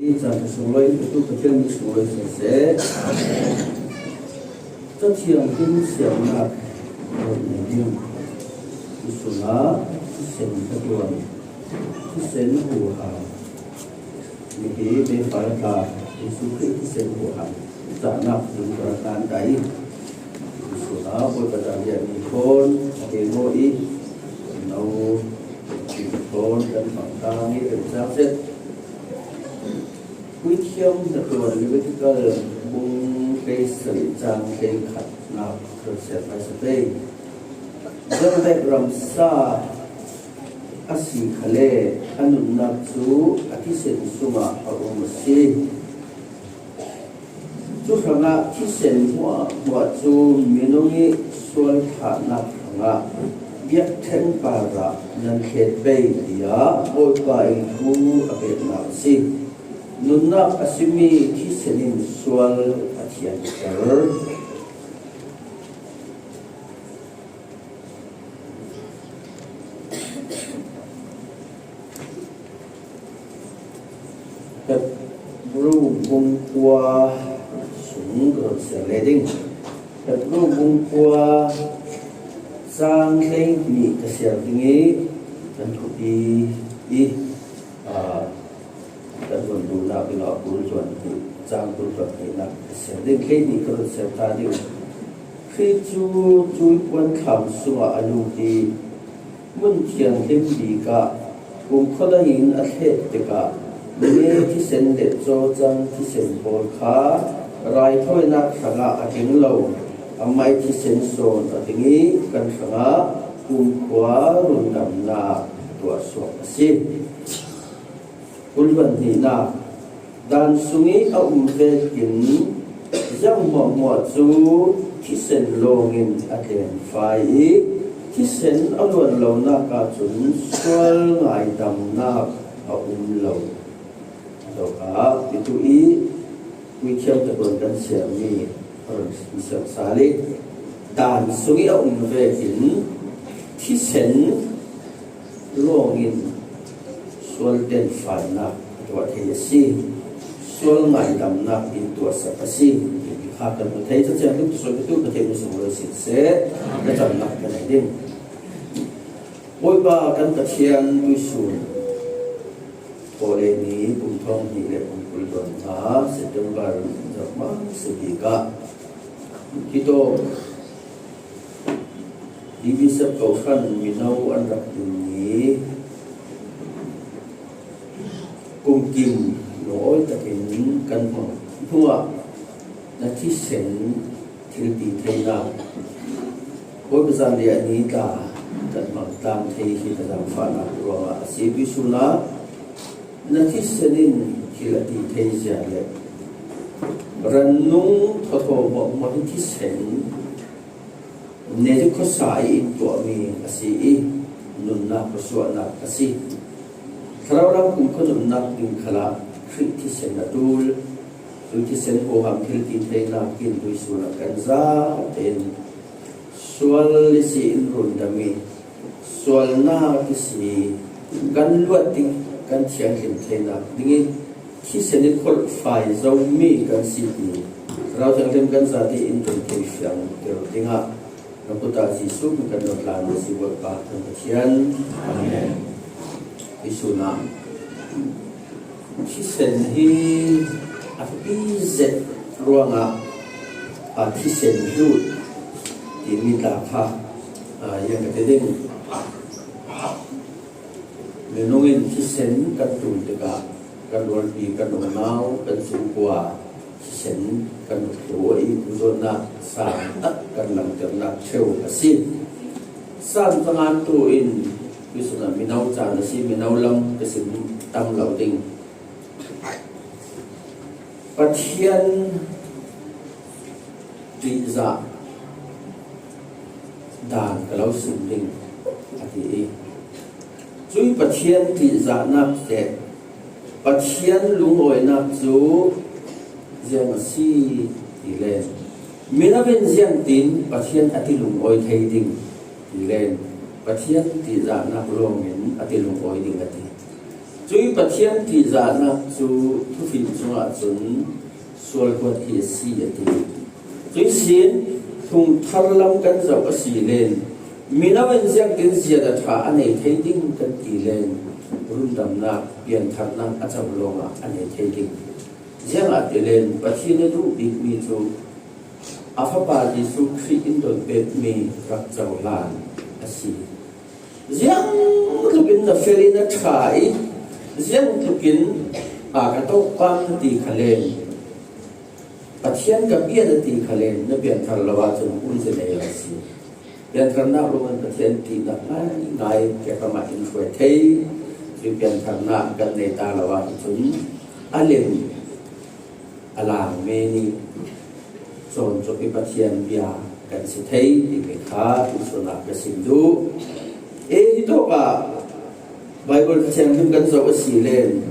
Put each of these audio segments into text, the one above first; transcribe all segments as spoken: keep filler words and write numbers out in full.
Hi caan ka sunglawi in ka tu Pathian min sunglawi sese. Cathiang him siamnak nei ding i sunah thisen ka tuan, thisen huham. Nihi Bawipa tla Jesuh Khrih thisen huham cahnak ding ka rak ngan ta i, i sunah Bawipa tla lian ni thawn a ke maw i, no thawn kan hmang ta ngi rem cang set. Puithiam hnaṭuan Levitical bung hleisarih cang hleikhatnak kan siar hmaisa pei. Zervek ramsa a si khale a nunnak cu a thisen sungah a um a si. Cu hrangah thisen hmuahhmuah cu minung i sual thahnak hrangah biakṭheng parah nan thlet pei, tiah Bawipa in thu a peknak a si. Nunnak a simi thisen in sual a thianter. Hebru bung kua sung ka run siar le ding. Hebru bung kua cang hleihnih ka siar ding i kan thupi i, aa, kan run duhnak dingah kul zuan hnih, cang kul zuan hnihnak ka siar ding. Hleihnih ka run siar ta ding. Khrih cu cuih puanthlam sungah a lut i, hmun thianghlim bik ah kumkhua dang in a thlet tikah, mi thisen le cawcang thisen pawl kha raithawinak hrangah a tling lo, amai thisen sawn a tling i kan hrangah kumkhua rundamnak tuahsuak a si. Kul zuan hnihnak. Dan sung i a um vekin ziang hmuahhmuah cu thisen lawngin a tlenfai i, thisen a luan lonak ahcun sual ngaidamnak a um lo. Cuka, ih tu i puithiam hnaṭuan kan siarmi a run siang sal i, dan sung i a um vekin thisen lawngin sual tlenfainak a tuah thei a si. Sual ngaidamnak in tuahsak a si. Hi kha kan hmu thei. Cathiang him tu sual tu ka thei hmu sung lo siseh, na camnak ka nei ding. Bawipa kan Pathian tuisun Pawle ni kum thawng hnih le kum kul hluan hna September zarhmang si bik ah hitawk D B sep kohhran mino an rak ding ni kumkim lungawi takin kan hmang hnuah na thisen thilti theinak Bawipa zanriah ni tla kan hmang tlang thei hi na zaangfahnak ruangah a si. Tuisun ah na thisen in thil a ti thei zia le rannung thawthaw hmuahhmuah hi thisen ne khuasa i in tuahmi a si i nunnak khuasuahnak a si. Thlarau lam kumkhua nunnak ding khalah Khrih thisen a ṭul. Tui thisen huham thilti theinak in tuisun ah kan zaten sual i si in rundam i sualnak i si kan luat ding kan thianghlim theinak ding i thisen i kholhfai zomi kan si ti Thlarau Thianghlim kan zate in kan thei fiang ter dingah na kut ah Jesuh min kan dawt lai si Bawipa kan Pathian. Amen. Tuisun ah thisen hi a thupi zet ruangah a thisen hlut timi tla kha, aa, ziang ka ti ding. Minung in thisen kan ṭul tikah kan rualpi, kan unau, kan sungkua thisen kan rak hluh i duhdawtnak sang tak kan langhternak ṭheu a si. San cangan tu in tuisun ah mino caan a si, mino lam ka sim tam lo ding. Pathian ṭihzah dan ka lo sim ding, a ti hi. Cui Pathian ṭihzahnak le Pathian lungawinak cu ziang a si ti le mino in ziangtin Pathian a ti lungawi thei ding ti le Pathian ṭihzahnak lawngin a ti lungawi ding a ti. Cui Pathian ṭihzahnak cu thufim chungah cun sual huat hi a si a ti. Cui sin thungthar lam kan zoh a si len mino in ziangtin ziat a ṭha a nei thei ding kan ti len rundamnak, piantharnak a co lawngah a nei thei ding. Ziangahtile Pathian a duh bikmi cu a Fapa Jesuh Khrih in don pekmi rak cohlan a si. Ziangtlukin na fel in a ṭha i, ziangtlukin a ka tawpam na ti khalen, Pathian ka bia na ti khalen, na pianthar lo ahcun umzia nei lo a si. Piantharnak lawngin Pathian ṭihnak ngaingai keimah in hruai thei. Cui piantharnak kan nei ta lo ahcun a lem a langmi nih cawncuk i Pathian bia kan si thei timi kha tuchun ah ka sim duh. E, hitawkah Baibal Cathiang kan zoh a si len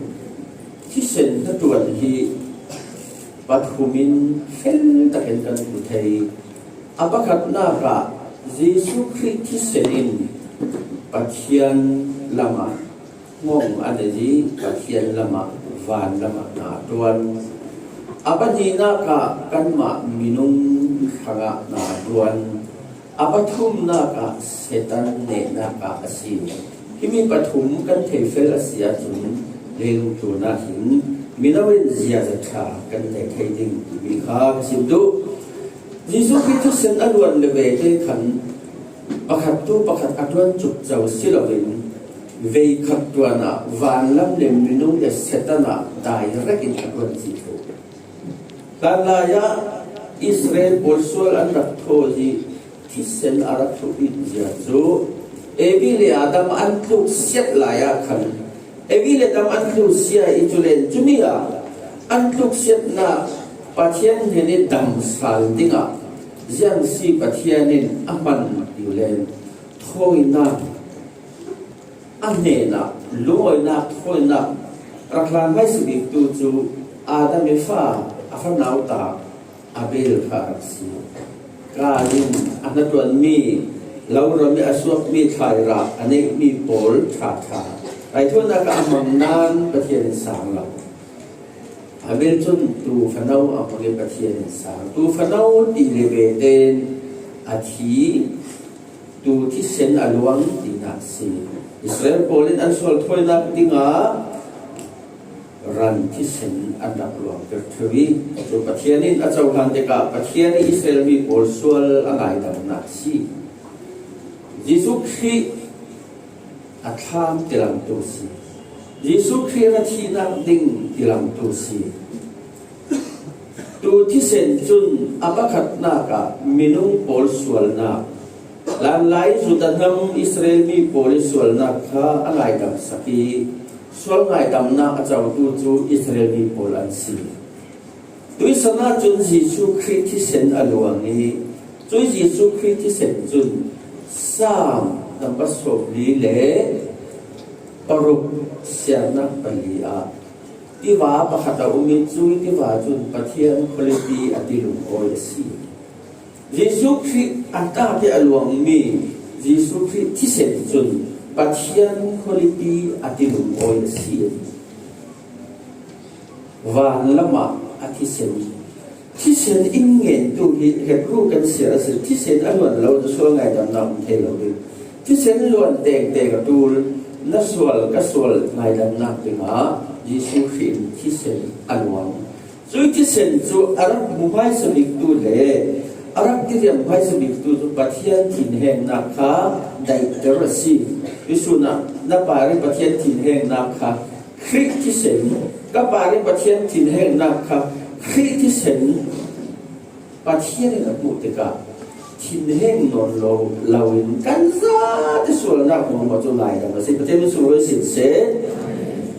thisen hnaṭuan hi pathum in fel takin kan hmu thei. A pakhatnak ah Jesuh Khrih thisen in Pathian lamah hngawng a nei i Pathian lamah, van lamah hna a ṭuan. A pahnihnak ah kanmah minung hrangah hna a ṭuan. A pathumnak ah Satan nehnak ah a si. Himi pathum kan thei fel a si ahcun leilung tlun ah hin mino in ziaza ṭha kan nei thei ding timi kha ka sim duh. Jesuh Khrih thisen a luan le ve te khan pakhat tu pakhat a ṭuan cukco si loin veikhat ṭuan ah vanlam le minung le Satan ah direct in a ṭuan si thluh. Hlanlai ah Israel pawl sual an rak thaw i thisen a rak thluh bik zia cu Evi le Adam an tluk siat lai ah khan Evi le Adam an tluk sia i cu len cumi ah an tluk siatnak Pathian hnen i dam sal dingah ziang si Pathian in a hman ti len thawinak a hnenah lungawinak thawinak rak hlan hmaisa biktu cu Adam i fa a fanau ta Abel kha a rak si. Kain a hnaṭuanmi, lo ram i a suakmi, thlairah a neihmi pawl ṭhaṭha raithawinak ah a hmang nain Pathian in sang lo. Abel cun tu fano a hmang i Pathian in sang. Tu fano ti le ve tein a thi, tu thisen a luang tinak si. Israel pawl in an sual thawinak dingah ran thisen an rak luangter ṭheu i, cu Pathian in a cohlan tikah Pathian i Israel mi pawl sual a ngaidamnak si. Jesuh Khrih a thlam tilamtu si. Jesuh Khrih a thihnak ding tilamtu si. Tu thisen cun a pakhatnak ah minung pawl sualnak, hlanlai Judah hnam Israel mi pawl i sualnak kha a ngaidamsak i, sual ngaidamnak a cotu cu Israel mi pawl an si. Tuihsan ahcun Jesuh Khrih thisen a luang i, cui Jesuh Khrih thisen cun Salm nampat sawmli le paruk siarnak pali ah tiva pakhat a um i, cui tiva cun Pathian khualipi a ti lungawi a si. Jesuh Khrih a tak i a luangmi Jesuh Khrih thisen cun Pathian khualipi a ti lungawi a si. Van lamah a thisen, thisen in ngentu hi Hebru kan siar a si. Thisen a luan lo, na sual ngaidamnak um thei lo ding. Thisen luan tengteng a ṭul, na sual ka sual ngaidamnak dingah Jesuh Khrih in thisen a luang. Cui thisen cu a rak hmu hmaisa biktu le a rak tiriam hmaisa biktu cu Pathian thinhengnak kha daihter a si. Tuihsun ah na par i Pathian thinhengnak kha Khrih thisen, ka par i Pathian thinhengnak kha Khrih thisen, Pathian in a hmuh tikah thinheng nawn lo, loin kan zate sualnak hmuahhmuah cu ngaidam a si. Pathian min sunglawi sin seh.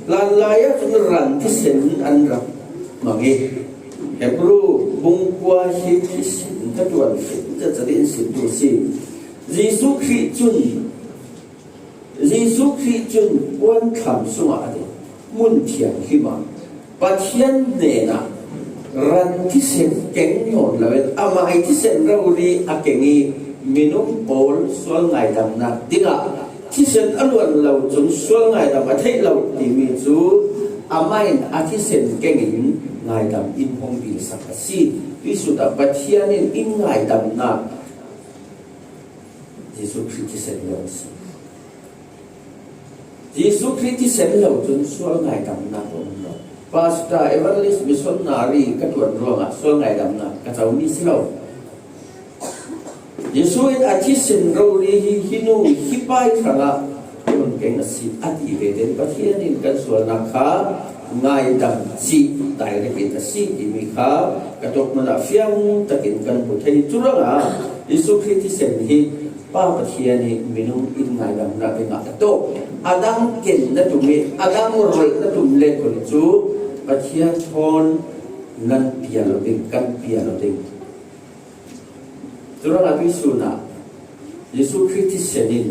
Hlan lai-ah cun ran thisen an rak hmang i, Hebru bung kua hi thisen ka tuan khin zetzat in sim tu si. Jesuh Khrih cun, Jesuh Khrih cun puanthlam sungah a ding, hmun thianghlim ah Pathian hnenah ran thisen keng nawn loin amah i thisen rori a keng i minung pawl sual ngaidamnak dingah thisen a luan lo cun sual ngaidam a theih lo timi cu amah in a thisen kengin ngaidam in hong pilsak a si. Tuihsun ah Pathian in in ngaidamnak Jesuh Khrih thisen lo a si. Jesuh Khrih thisen lo cun sual ngaidamnak a um lo. Pastor, evangelist, missionary ka tuan ruangah sual ngaidamnak ka comi si lo. Jesuh in a thisen rori hi, hi nu, hi pa ih hrangah tuan keng a si, a ti vete in Pathian in kan sualnak kha ngaidam cih direct in a si timi kha ka tawk hmanah fiang takin kan hmu thei. Cu ruangah Jesuh Khrih thisen hi Pa Pathian ih minung in ngaidamnak dingah a tawk. A dang ken na tum ih, a dang rolh na tum le khun cu Pathian thawn nan pia lo ding, kan pia lo ding. Curuangah tuihsun ah Jesuh Khrih thisen in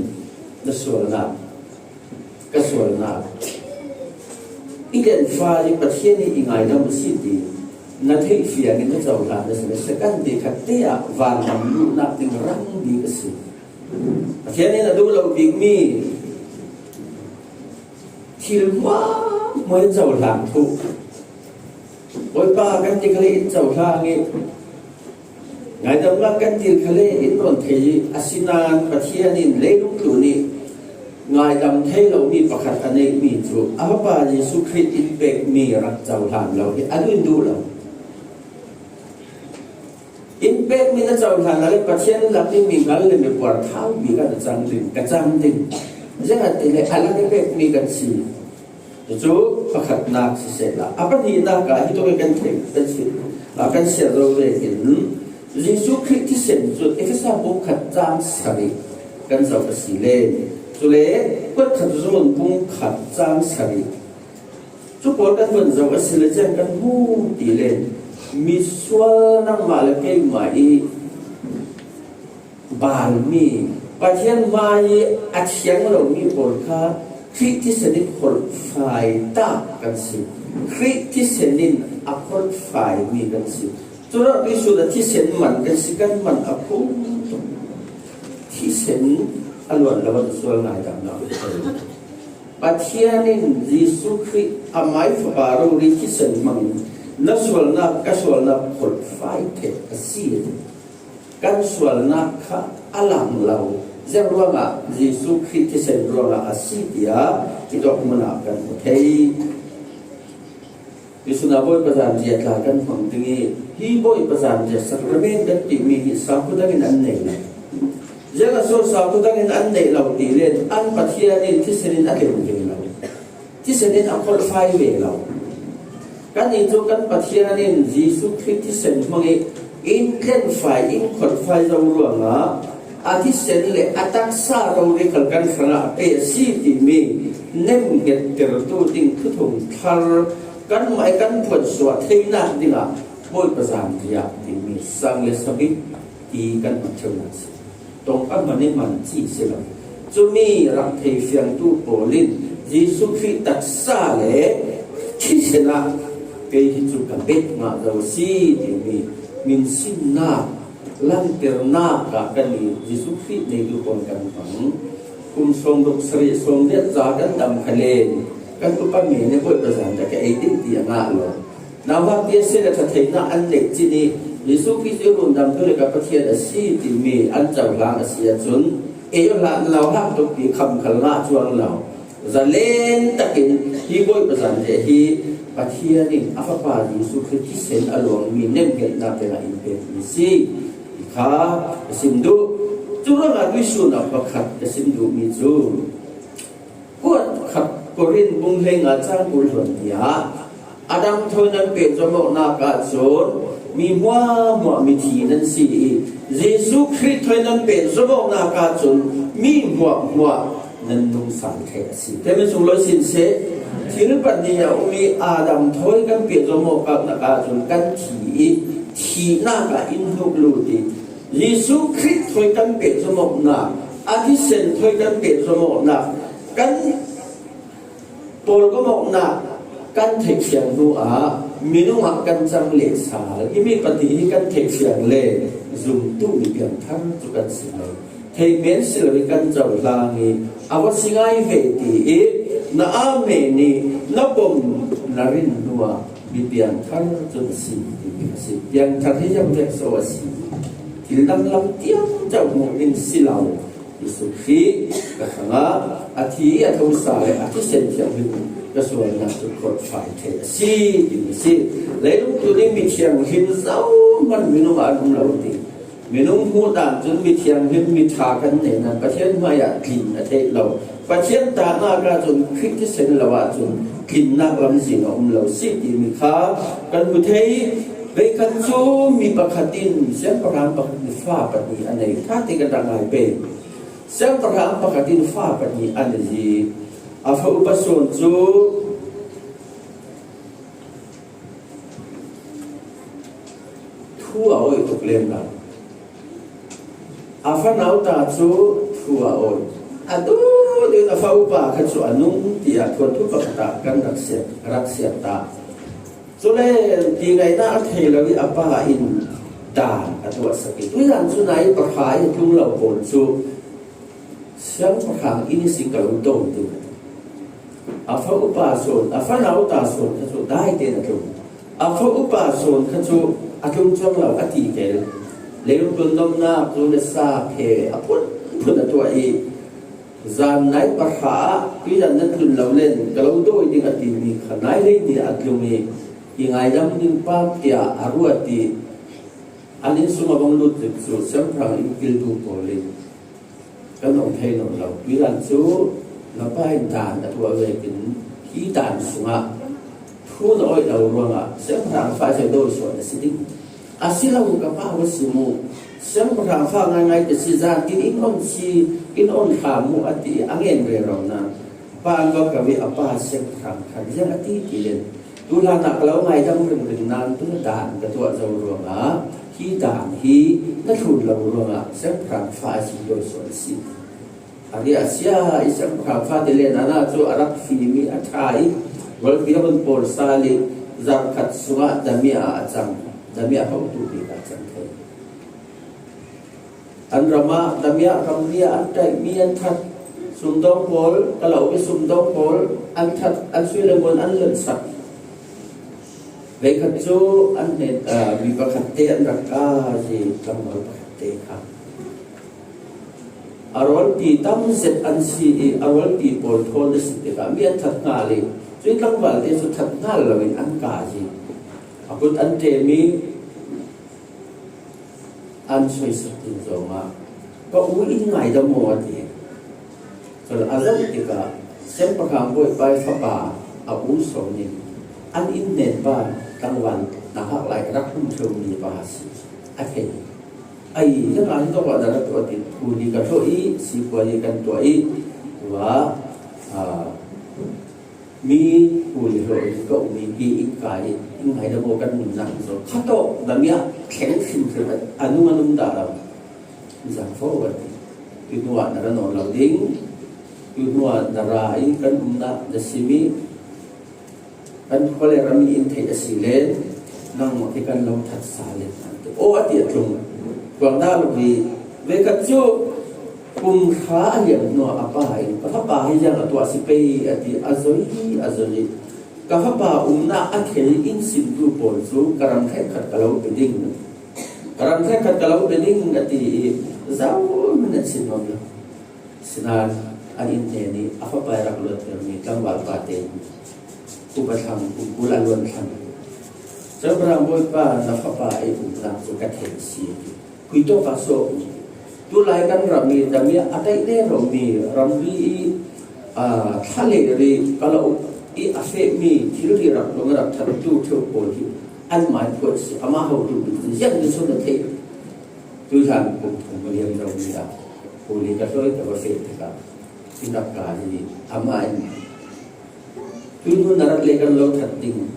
na sualnak, ka sualnak, i denfa i Pathian ih i ngaidam a si ti na theih fiangin na cohlan na si, na second ti khat te ah vanram luhnak ding rang bik a si. Pathian in a duh lo bikmi thil hmuahhmuah in cohlang thuh. Bawipa kan ti kha le in cohlang ih, ngaidamnak kan ti kha le in rawn thei ih, asinain Pathian in leilung tlun ih ngaidam thei lomi pakhat a neihmi cu a Fapa Jesuh Khrih in pekmi rak cohlan lo hi a duh in duh lo. In pekmi na cohlan le Pathian in lakmi mi hngal le mi puar thau bik ah na cang ding, ka cang ding. Ziangahtile a lak ih pekmi kan si. Cucu pakhatnak sisehla, a pahnihnak ah hi tuk ih kan theih, kan si, ah, kan siar zo vekin Jesuh Khrih thisen cu Efesa bung khat cang sarih kan zoh a si le, cule Kuat khat Zun bung khat cang sarih cu pawl kan vun zoh a si le, cun kan hmu ti le, misual nangmah le keimah ih balmi, Pathian hmai ih a thiang lomi pawl kha Khrih thisen in kholhfai tak kan si. Khrih thisen in a kholhfaimi kan si. Curuangah tuihsun ah thisen man kan si, kan man a phung tuk. Thisen a luan lo ah sual ngaidamnak a um. Pathian in Jesuh Khrih amah ih Fapa rori thisen hmangin na sualnak, ka sualnak kholhfai theih a si. Kan sualnak kha a lang lo. Ziang ruangah? Jesuh Khrih thisen ruangah a si tiah hi tawk hmun ah kan hmu thei. Tuihsun ah Bawipa zanriah tla kan hmang ding ih, hi Bawipa zanriah sakrament kan timi hi sakhu dangin an nei lo. Ziangah so sakhu dangin an neih lo ti le an Pathian in thisen in a tlen ve lo. Thisen in a kholhfai ve lo. Kannih cu kan Pathian in Jesuh Khrih thisen hmang ih in tlenfai, in kholhfai zo ruangah a thisen le a taksa rori khal kan hrangah a pe a si timi nemhngettertu ding thuthung thar kanmah ih kan phuansuah theinak dingah Bawipa zanriah timi sang le sabit ti kan hman ṭheunak si. Tong a hman ih hman ci si lo. Cumi rak thei fiangtu pawl in Jesuh Khrih taksa le thisen ah kei hi cu ka bet ngah zo a si timi minsinnak, langhternak ah kan i Jesuh Khrih neitu pawl kan hmang. Kum sawmruk sarih sawmriat ca kan dam kha len kan upa men ih Bawipa zan dah ka ei ding ti a ngah lo. Nauhak ti a si le ṭha theihnak an neih cin ih Jesuh Khrih cu rundamtu le ka Pathian a si timi an cohlang a si ahcun ei awla nauhak tuk ti kham khal ngah cuang lo. Zalen takin hi Bawipa zan te hi Pathian in a Fapa Jesuh Khrih thisen a luangmi nemhngetnak dingah in pekmi si ti kha ka sim duh. Curuangah tuihsun ah pakhat ka sim duhmi cu Kuat khat Korin bung hleinga cang kul hluan tiah a dang thawi nan pehzom awknak ahcun mi hmuahhmuah mithi nan si ih Jesuh Khrih thawi nan pehzom awknak ahcun mi hmuahhmuah nan nungsang thei a si. Temen sung loi sin seh. Thil pahnih a um i Adam thawi kan pehzom awk nakah cun kan thi i thihnak ah in hnuk lut i Jesuh Khrih thawi kan pehzom awknak, a thisen thawi kan pehzom awknak, kan pawlkom awknak kan theih fiang hnu ah minung ah kan cang leh sal. Himi pahnih hi kan theih fiang le zumtu mi piangthar cu kan si lo. Theih men si lo i kan cohlang i a va si ngai ve ti i na amen i na pom na rin hnu ah mi piangthar cu na si ti a si. Piangthar hi ziangvek so a si? Thil danglam tiang cohmuh in si lo. Jesuh Khrih ka hrangah a thi, a thosa le a thisen thianghlim ka sualnak cu khuat fai thei a si, ti a si. Leilung tu nih mi thianghlim zohman minung ah an um lo ti. Minung hmuh dan cun mi thianghlim, mi ṭha kan nei nain Pathian hmaiah tlin a theih lo. Pathian tahnak ahcun Khrih thisen lo ahcun tlinnak lamzin a um lo si timi kha kan hmu thei. Veikhat cu mi pakhat in siangpahrang pakhat in fa pahnih a nei. Ṭha tein kan rak ngai pei. Siangpahrang pakhat in fa pahnih a nei. A fa upa sawn cu thu a awih tuk lem lo. A fanau ta cu thu a awih. A dawt in a fa upa kha cu a nung tiah thuanthu pakhat ah kan rak siat, rak siat ta. Cule ti ngaihnak a thei lo i a pa in dan a tuahsak i, tui dan cu nai pahra i a tlung lo pawl cu siangpahrang inn ihsin ka lo dawi ding a ti. A fa upa sawn, a fanau ta sawn kha cu dai tein a tlung. A fa upa sawn kha cu a tlung cuang lo a ti tel. Leilung tlun nomnak cu le sa phe a phunphun a tuah i, zan nai pahra ah tui dan na tlun lo len ka lo dawi ding a timi kha nai lei ni a tlung i, i ngaidam ding pam tiah a ruat i, an innsung a vong lut zik cu siangpahrang inn kiltu pawl in kan um thei nawn lo. Tui dan cu na pa in dan a tuah vekin hi dan sungah thu na awih lo ruangah siangpahrang fa cu dawi sual a si ding. A si lo, ka pa va si mu. Siangpahrang fa ngaingai ka si, zan tin in on si, in on hram mu a ti i a ngen rero nain pa an va ko i a pa siangpahrang khan ziang a ti ti len. Tu hlan ah ka lo ngaidam ringring nain tu dan ka tuah zo ruangah hi dan hi na thlun lo ruangah siangpahrang fa a si dawi sual a si. A riahsia i siangpahrang fate le nana cu a rak fim i a ṭha i rualpi a hun pawl sal i zarhkhat sungah damiah ah a cang. Damiah hotu bik ah a cang thei. An ram ah damiah ramri ah an ṭaihmi an ṭhat. Sumdawng pawl, ka lo i sumdawng pawl an ṭhat, an sui le ngun an lon sak. Veikhat cu an hnen, aa, mi pakhat te an rak kai i tlangval pakhat te kha a rualpi tam zet an si i, a rualpi pawl thawn a si tikah mi an ṭhat hngal i, cuih tlangval te cu ṭhat hngal loin an kai i, a kut an ṭem i, an soisak ding zongah, "Ka u in ngaidam maw?" a ti. Cun a zoh tikah, siangpahrang bawipa i fapa a u sawn in, "An inn hnen pa tlangval na hak lai rak hung ṭheu mi pa a si," a thei. Ai, nangmah hi tawk ah na ra tuah ti, kuli ka hlawh i, sikuai i kan tuah i, tua, aa, mi kuli hlawh in ka um i, hi in kai i, in ngaidam aw, kan nunnak zo. Kha tawk, damiah thleng hrimhrim a, a nung a nung dah lo. Zang fo a ti. Tuihnuah na ra nawn lo ding. Tuihnuah na ra i, kan umnak na sim i, kan khua le ram in theih a si le, nangmah khi kan lo that sa le, aw a ti a tlung. Kuang dah lo hi, veikhat cu kum hra a liam hnu ah a pa in, "Ka fapa hi ziang a tuah si pei," a ti, a zoi, a zoi. "Ka fapa umnak a thei in simtu pawl cu ka ram hrekkhat ka lo pe ding. Ka ram hrekkhat ka lo pe ding," a ti i, zohman an si nuam lo. Sinain an inn hnen i a fapa i rak luattermi tlangval pa tein upa thlang, kul a luan thlang. Siangpahrang bawipa, na fapa i umnak cu ka thei a si. Khui tawk ah sawh u. Tulai kan ram i damiah a tlaih le romi ramri i, aa, thla le ri ka lo i a fehmi thilri rak lung rak thantu ṭheu pawl hi anmah in phuah si, amah hotu bik cu ziang ni cun a theih. Tuihlan kum thum a liam zo mi ah kuli ka hlawh i ka va feh tikah in rak kai i amah in Tuihnu na rat le kan lo that ding.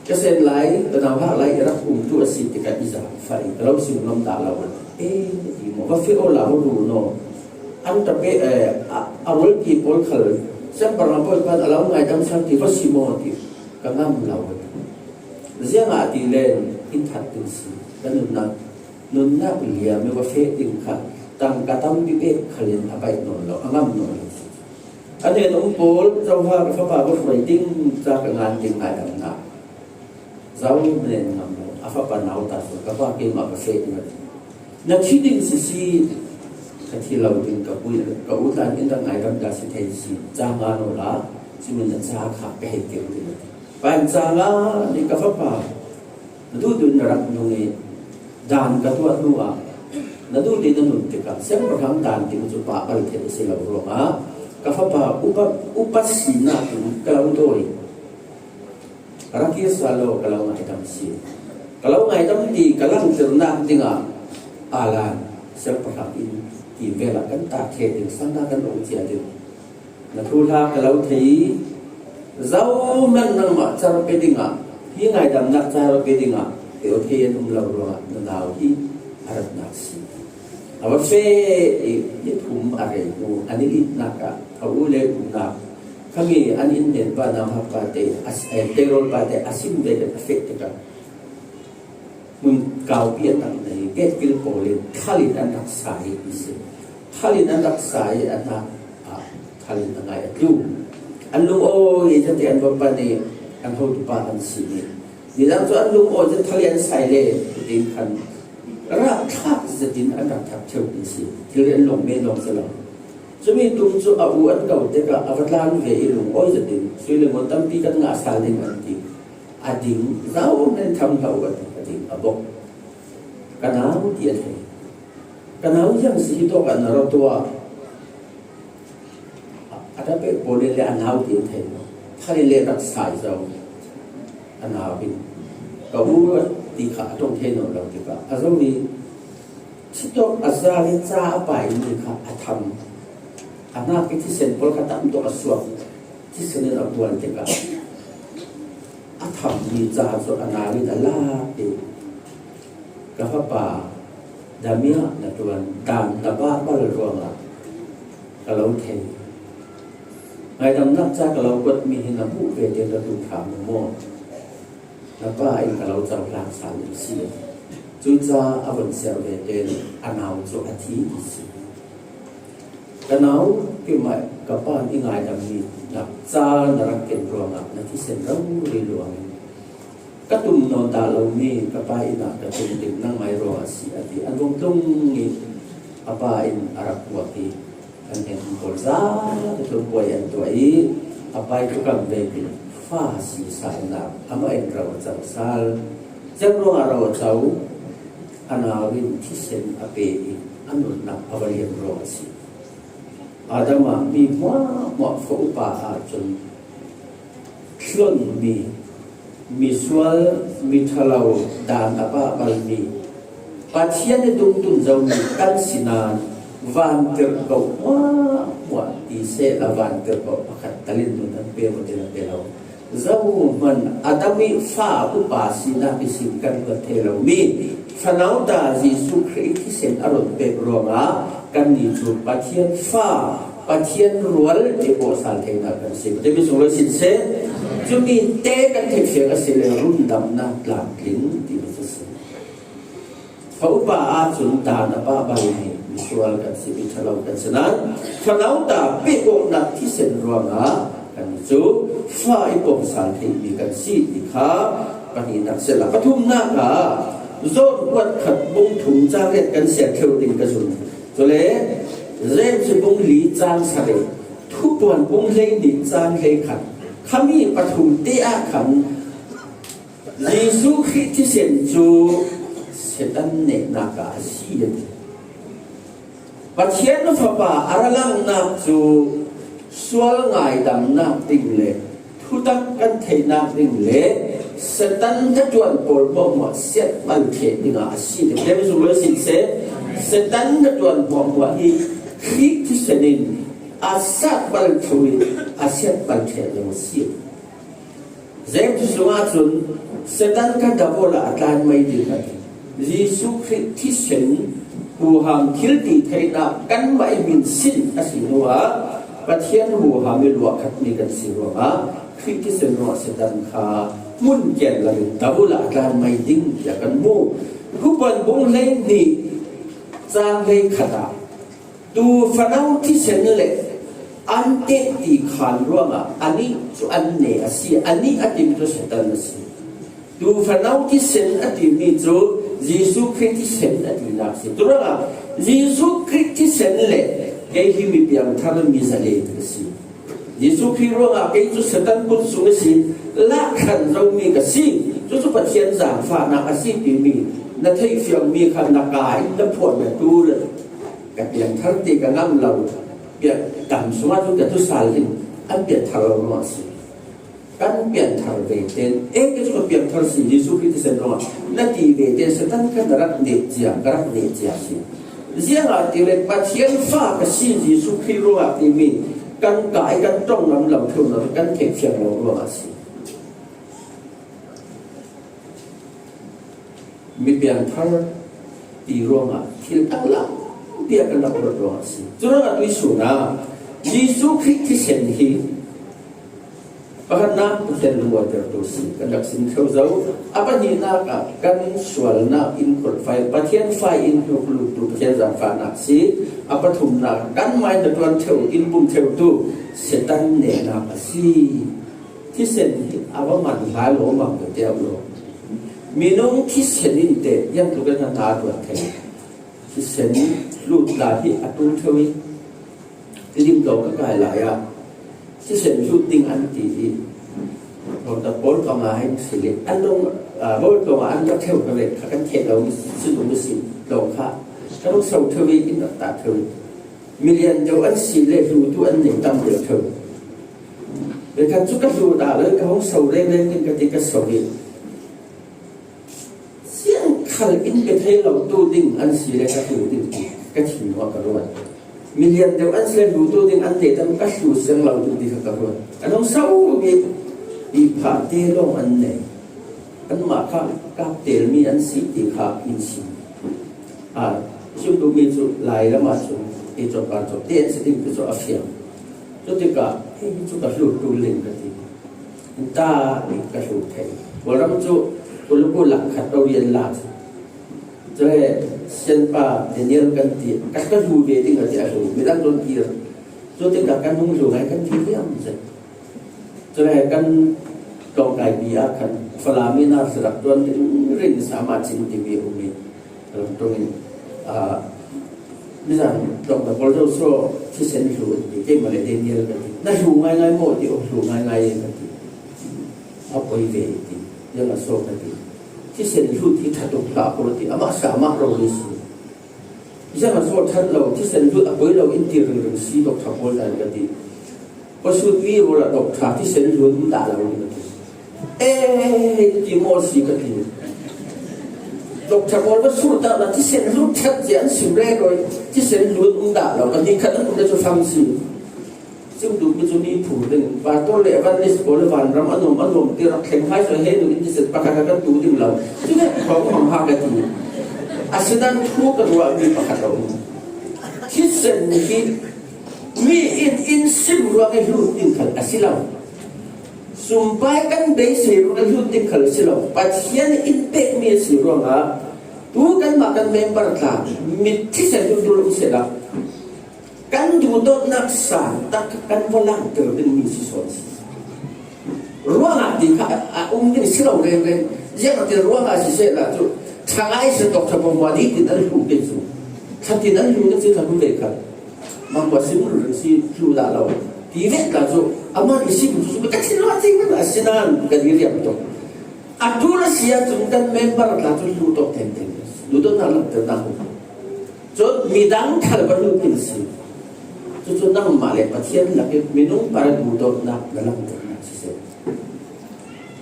Ka sen lai, ka nauhak lai, i rak um tu a si tikah i za fai, ka lo sim ngam ta lo. Eh, i maw, va feh aw la, va ru naw. An ta pe, eh, a, a rul ki pawl khal, siangpahrang pawl pan a lo ngaidam sang ti, va si maw ti, ka ngam lo. Ziangah ti len, in that ding si, ka nunnak, nunnak liam i va feh ding kha, tangka tampi pek khalin a baih nawn lo, a ngam nawn lo. A hnen a um pawl, Johan ka fapa va hruai ding ca ka ngan ding ngaidamnak. Zoh men ngam lo, a fapa nau ta cu, ka pa keimah ka feh ding a ti. Na thi ding sisi, ka thi lo ding ka pu, ka u tla in rak ngaidam ta si thei si, ca ngan aw la, cumin na ca kha ka hei kir ding a ti. Pa in ca ngan ding ka fapa, na duh duh na rak nung i, dan ka tuah hnu ah, na duh ding na nun tikah, siangpahrang dan ding cu pa kal theih a si lo ruangah, ka fapa upa, upa sinak in ka lo dawi. Ka rak kir sal lo, ka lo ngaidam si. Ka lo ngaidam ti, ka langternak dingah, a lan, siangpahrang in ti velah kan tak thei ding, sannak kan um cia ding. Na thuhla ka lo thei i, zohman nangmah car pe dingah, hi ngaidamnak car pe dingah, pe aw thei an um lo ruangah, na nau hi a ratnak si. A va feh i, ni thum a rei hnu, an i itnak ah, a u le u nak, kha mi an in nen pa nau hak pa te, a, eh, payroll pa te, a sim ve le a feh tikah. Hmun kaupi a tak nei, gate kil pawl in thal in an rak sa i si. Thal in an rak sa i a hna, ah, thal in a ngai a tlu. An lungawi zate an va pan i an hotupa an si i. Nidang cu an lungawi zat thal i an sai le, ding khan rah thlak zatin an rak thak theu i si. Thil an lawng men lawng si lo. Cumi tum cu a u an ko tikah a va tlan ve i lungawi zatin sui le ngun tampi kan ngah sal ding an ti. A ding, zau nen tham hlah uh a ti, a ding, a bok. Ka nau ti a thei. Ka nau ziang si hi tawk ah na ra tuah. A, a ta pek pawl le a nau ti a thei. Thal le rak sai zo. A nau in. Ka u ti kha a tong thei nawn lo tikah. A zo hi. Chitawk a za le ca a pai mi kha a tham. A nak i thisen pawl kha tam tawk a suak. Thisen in a puan tikah a tham mi ca cu a nau in a lak i, ka fapa, damiah na tuan, dan na pah bal ruangah ka lo thei. Ngaidamnak ca ka lo kuat mi hi na hmuh ve te ka duh hram maw? Na pa in ka lo cohlang sal ding si. Cucaah a vun ser vete in a nau cu a thi ti si. Ka nau, keimah ka pa in i ngaidam mi nak ca na rak ken ruangah na thisen rori luang in ka tum nawn dah lomi ka pa inn ah ka tum ding nangmah ruangah si a ti. An vung tlung i a pa in a rak puak i, an hnen pawl zate tlung puai an tuah i, a pa i thukam vek in fa si sal nak amah in ro a co sal. Cem ruangah ro a co, a nau in thisen a pe i a nunnak a va liam ruang a si. Adam ah mi hmuahhmuah fa upa ahcun thlonmi, misual, miṭhalo, dan a pah balmi, Pathian i dungtun zomi kan si nain vantirhkoh hmuahhmuah ti sehla vantirhkoh pakhat tal in nun an pe maw ti na pe lo. Zohman Adam i fa upa sinak ihsin kan ruat thei lomi fanau ta Jesuh Khrih thisen a run pek ruangah kannih cu Pathian fa, Pathian rual i kawhsal theinak kan si. Pathian mi sunglawi sin seh. Cumi te kan theihfiang a si le rundamnak tlamtling ti mi cu si. Fa upa ahcun dan a pah balmi misual kan si, miṭhalo kan si nain fanau ta pehkawhnak thisen ruangah kan cu fa i kawhsal theimi kan si ti kha pahnihnak si. La pathumnak ah John kuat khat bung thum cang riat kan siat theu ding ka zum. Cule James bung li cang sarih, Thupuan bung hleihnih cang hleikhat, khami pathum te ah khan Jesuh Khrih thisen cu Satan nehnak ah a si a ti. Pathian Fapa a ra langhnak cu sual ngaidamnak ding le thutak kan theihnak ding le Satan hnaṭuan pawl hmuahhmuah siatbal ṭheh dingah a si. Pathian zung lo sin seh, Satan hnaṭuan hmuahhmuah hi Khrih thisen in a siatbal thlu in a siatbal ṭheh lo a si. James sungah cun, Satan kha Davula a tlan mai ding a ti. Jesuh Khrih thisen huham thil ti theihnak kanmah i hmin sin a si hnuah Pathian huham i luah khatmi kan si ruangah Khrih thisen ruangah Satan kha hmun ken lamin Davula a tlan mai ding tiah kan hmu. Kupan bung hleihnih cang hleikhat ah, tu fano thisen le an tehti khan ruangah anih cu an ne a si, anih a tim cu Satan a si. Tu fano thisen a timi cu Jesuh Khrih thisen a tinak si. Curuangah Jesuh Khrih thisen le kei hi mi piangthar mi zalen ka si. Jesuh Khrih ruangah kei cu Satan kut sung a si, lak hran zomi ka si. Cucu Pathian zaangfahnak a si timi na theihfiangmi kha na kaa in na phuan na tu le ka piangthar ti ka ngam lo. Pian-, dam sungah cun ka tu sal in an pianthar lo ruangah a si. Kan pianthar ve tein, e, kei cu ka pianthar si, Jesuh Khrih thisen ruangah na ti ve tein Satan kha na rak neh cia, ka rak neh cia si. Ziangahtile Pathian fa ka si, Jesuh Khrih ruangah timi kan kai, kan ṭong ngam lo, ṭhum lo, kan theih fiang lo ruangah a si. Mi piangthar ti ruangah thil danglam bia kan rak ruat ruangah a si. Curuangah tuihsun ah Jesuh Khrih thisen hi pakhatnak Pathian lungawitertu si, kan rak sim ṭheu zo. A pahnihnak ah kan sualnak in khualfai, Pathian fa in hnuk luttu Pathian zaangfahnak si. A pathumnak kan mai hnaṭuan ṭheu in bum ṭheutu Satan nehnak a si. Thisen hi a va man hlai lawmmam ka tiah lo. Minung thisen in teh, yan tuk in hna hna tuan thei. Thisen lut lai hi a ṭul ṭheu i, lim lo ka kai lai ah, thisen lut ding an ti i, hlawktak pawl panga hin si le, an dong, aa, bawl tlawng ah an rak ṭheu ka ve, kha kan theih lo, si dum si lo kha, ka rung so ṭheu i, in rak ta ṭheu i. Milian deuh an si le, hlutu an nei tam deuh ṭheu. Ve khan cu ka hlu dah lo, ka hung so reng reng ding ka ti, ka so i. Siangkhal in pe thei lo tu ding an si le ka hlu ding ti ka thinhmuah ka ruat. Milian deuh an si le hlu tu ding an te tam ka hlu siang lo ding ti kha ka ruat. An hung sau i, i phah te lawng an nei. Anmah kha kap telmi an si ti kha in si. A, cun duhmi cu lai lam ah cun i cawpa cawp te an si ding ti cu a fiang. Cutikah, hei, hi cu ka hlu ṭul ling ka ti. Nta nih ka hlu thei. Kawlram cu, Kuluku lak khat Orian lak. Cule Sianpa Daniel kan ti, ka, ka hlu ve ding a ti a hlu. Midang tuan kir. Cutikah kan hung hlu ngai kan ti hliam zet. Cule kan tlawngkai pi ah khan Falam in a sarak tuan ringring sa mah cin timi um i. Lam ṭung in, aa, mizan tlawngkai pawl zo saw thisen hlu in ti, keimah le Daniel ka ti. Na hlu ngaingai maw ti, aw hlu ngaingai e ka ti. A poi ve i ti, ziang a saw ka ti. Thisen hlu ti ṭha tuk hlah ko ti, amah sa amah ro ni si. Ziang a saw ṭhat lo, thisen hlu a poi lo in ti ringring si, doctor pawl zan ka ti. Pasut mi rawl ah doctor thisen hlu um dah lo in ka ti. Eh, ti maw si ka ti. Doctor pawl va sur dah la, thisen hlu ṭhat cia an sim rero i, thisen hlu um dah lo, pahnih khat an um le cu fang si. Cim duhmi cu mi phur ding, pastor le evangelist pawl le vanram a nuam, a nuam ti rak thleng hai saw he nu in thisen pakhat kha kan tu ding lo. Cu ve khawng hmang ha ka ti. Asinain thu ka ruahmi pakhat a um. Thisen hi mi in in sim ruang i hlut ding khal a si lo. Sumpai kan beisei ruang i hlut ding khal a si lo. Pathian in pekmi a si ruangah tu kanmah kan member tla mit thisen hlut dul um sehla kan duhdawtnak sang tak kan va langhter dingmi si sawn si. Ruangah ti kha a um ding si lo rengreng. Ziangahtile ruangah sisehla cu thangai si tawk ṭha pawngmah dih tin an hlu pei cu. Ṭha tin an hlu ding si ṭha hlu ve khat. Mangkua sim rul si hlu dah lo. Ti vet ta cu amah i sim cu ka thinlung a cing a si nain kan i riam tuk. A ṭul a si ahcun kan member tla cu hlu tawk tengteng. Duhdawtnak langhternak hmu. Cun midang thal va hlu pin si. Cucu nangmah le Pathian lak i minung par duhdawtnak na langhternak siseh.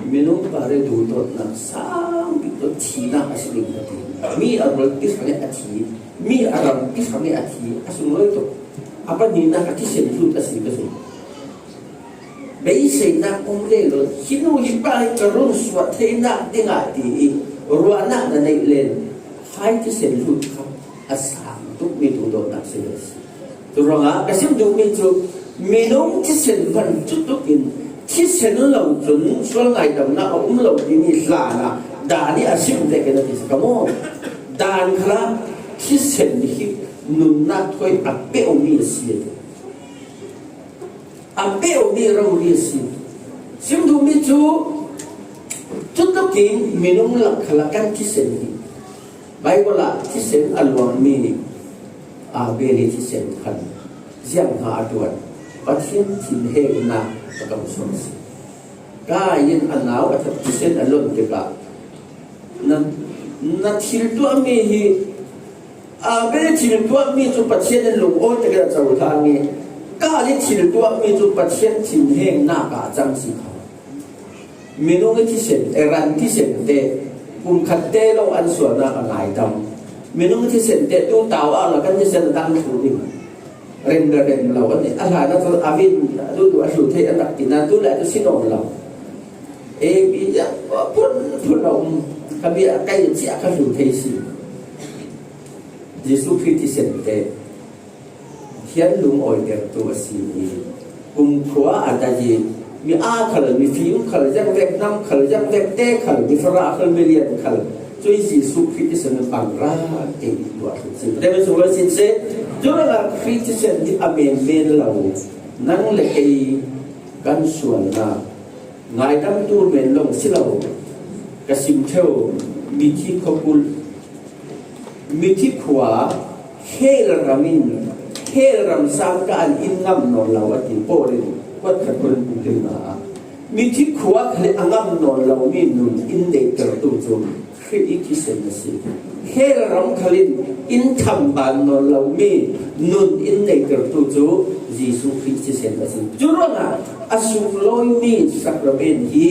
Minung par i duhdawtnak sang bik tu thihnak a si ding ka ti. Mi a rual ti hrang i a thi, mi a ram ti hrang i a thi, a sunglawi tuk. A pahnihnak a thisen hlut a si ka zumh. beiseinak um le lo, hi nu hi pa hi ka run suah theinak dingah ti i ruahnak na neih len, hai thisen lut kha a sang tukmi duhdawtnak si ve si. Curuangah ka sim duhmi cu minung thisen van cutukin thisen lo cun sual ngaidamnak a um lo timi hlanah Dan ih a sim vekin a ti si ka maw? Dan khalah thisen hi nunnak thawi a peuhmi a si. A peuhmi rori a si. Sim duhmi cu cutukin minung lak khalah kan thisen hi. Baibal ah thisen a luangmi Abel ih thisen khan ziang hnga a ṭuan? Pathian thinhengnak a kamsuang a si. Kain in a nau a that thisen a luan tikah na, na thil tuahmi hi, Abel ih thil tuahmi cu Pathian in lungawi takin a cohlang i Kain ih thil tuahmi cu Pathian thinhengnak ah a cang si kha. Minung ih thisen, eh, ran thisen te, pumkhat te lo an sualnak a ngaidam. Minung ih thisen te tu tau ah lo kan thisen a dang thlu ding. Rem le rem lo an a hlan ah a vin a duhduh a hlu thei a tak ti nan tu le tu si nawn lo. Ei pi ya phun phun lo um. Ka bia kai cia ka hlu thei si. Jesuh Khrih thisen te Pathian lungawitertu a si i kumkhua a dai i mi aa khal, mi fim khal, ziangvek nam khal, ziangvek te khal, mi farah khal, mi lian khal, cui Jesuh Khrih thisen a pang ra te i tuah thlu si. Te mi sung lo sin se. Curuangah Khrih thisen hi a menmen lo. Nang le kei kan sualnak ngaidamtu men lo si lo. Ka sim ṭheu, mithi khua kulh, mithi khua, hell ram in, hell ram sang ka an in ngam nawn lo a ti Paul in kuat khat Korin kum lina ah. Mithi khua khal in a ngam nawn lomi nun in neihtertu cu Khrih ih thisen a si. Hell ram khal in in thamban nawn lomi nun in neihtertu cu Jesuh Khrih thisen a si. Curuangah a sunglawimi sakrament hi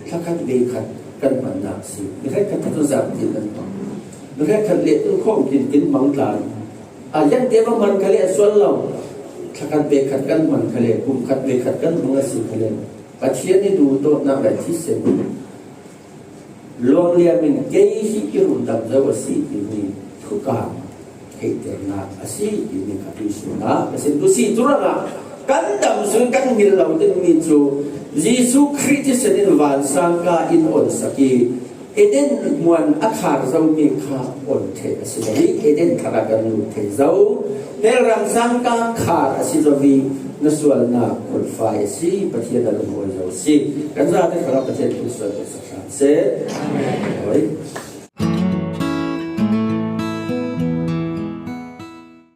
thlakhat veikhat kan hmannak a si. Mi hrekkhat cu zam tin an hmang. Mi hrekkhat le tu khawng kinkin hmang tla. A liangte va hman kha le a sual lo. Thlakhat veikhat kan hman kha le, kum khat veikhat kan hmang a si kha le, Pathian ih duhdawtnak le thisen luang liam in kei hi i rundam zo a si timi thukam theihternak a si timi kha tuisun ah ka sim tu si. Curuangah kan dam sun kan hngilh lo dingmi cu Jesuh Khrih thisen in vansang ka in onsak i Eden hmuan a khar zomi kha on theih a si lo i Eden thar ah kan lut thei zo. Hell ram sang ka khar a si zo i na sualnak qualify a si, Pathian a lungawi zo a si. Kan zate khalah Pathian thu sual kan sak hram seh. Amen.